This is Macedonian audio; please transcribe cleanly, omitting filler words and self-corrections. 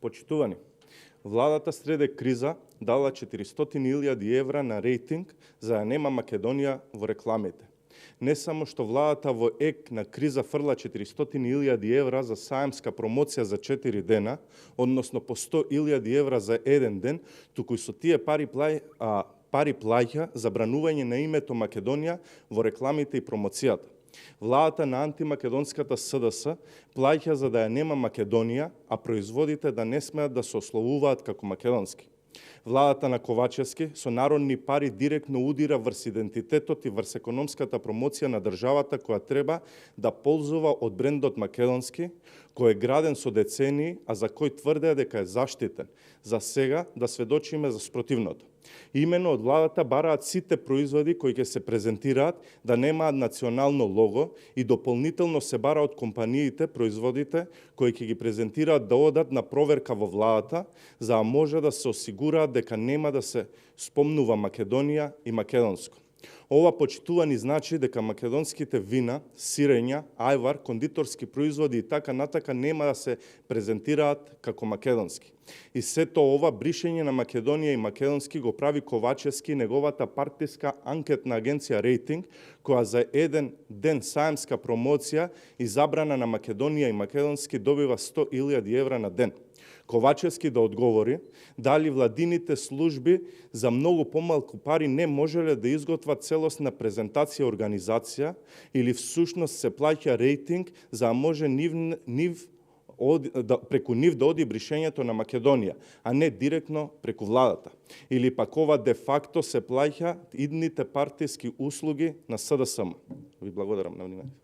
Почитувани, владата среде криза дала 400.000 евра на рейтинг за да нема Македонија во рекламите. Не само што владата во ек на криза фрла 400.000 евра за саемска промоција за 4 дена, односно по 100.000 евра за еден ден, туку и со тие пари плаќа забранување на името Македонија во рекламите и промоцијата. Владата на антимакедонската СДС плаќа за да ја нема Македонија, а производите да не смеат да се ословуваат како македонски. Владата на Ковачевски со народни пари директно удира врз идентитетот и врз економската промоција на државата која треба да ползува од брендот македонски, кој е граден со децении, а за кој тврде дека е заштитен. За сега да сведочиме за спротивното. Имено од владата бараат сите производи кои ќе се презентираат да немаат национално лого и дополнително се бара од компаниите производите кои ќе ги презентираат да одат на проверка во владата, за да може да се осигураат дека нема да се спомнува Македонија и македонско. Ова, почитувани, значи дека македонските вина, сирења, ајвар, кондиторски производи и така натака нема да се презентираат како македонски. И сето ова бришење на Македонија и македонски го прави Ковачевски и неговата партиска анкетна агенција Рейтинг, која за еден ден саемска промоција и забрана на Македонија и македонски добива 100.000 евра на ден. Ковачевски да одговори дали владините служби за многу помалку пари не можеле да изготват целосна презентација организација или всушност се плаќа рейтинг за да може преку нив да оди бришењето на Македонија, а не директно преку владата. Или пак ова де факто се плаќа идните партиски услуги на СДСМ. Ви благодарам на вниманието.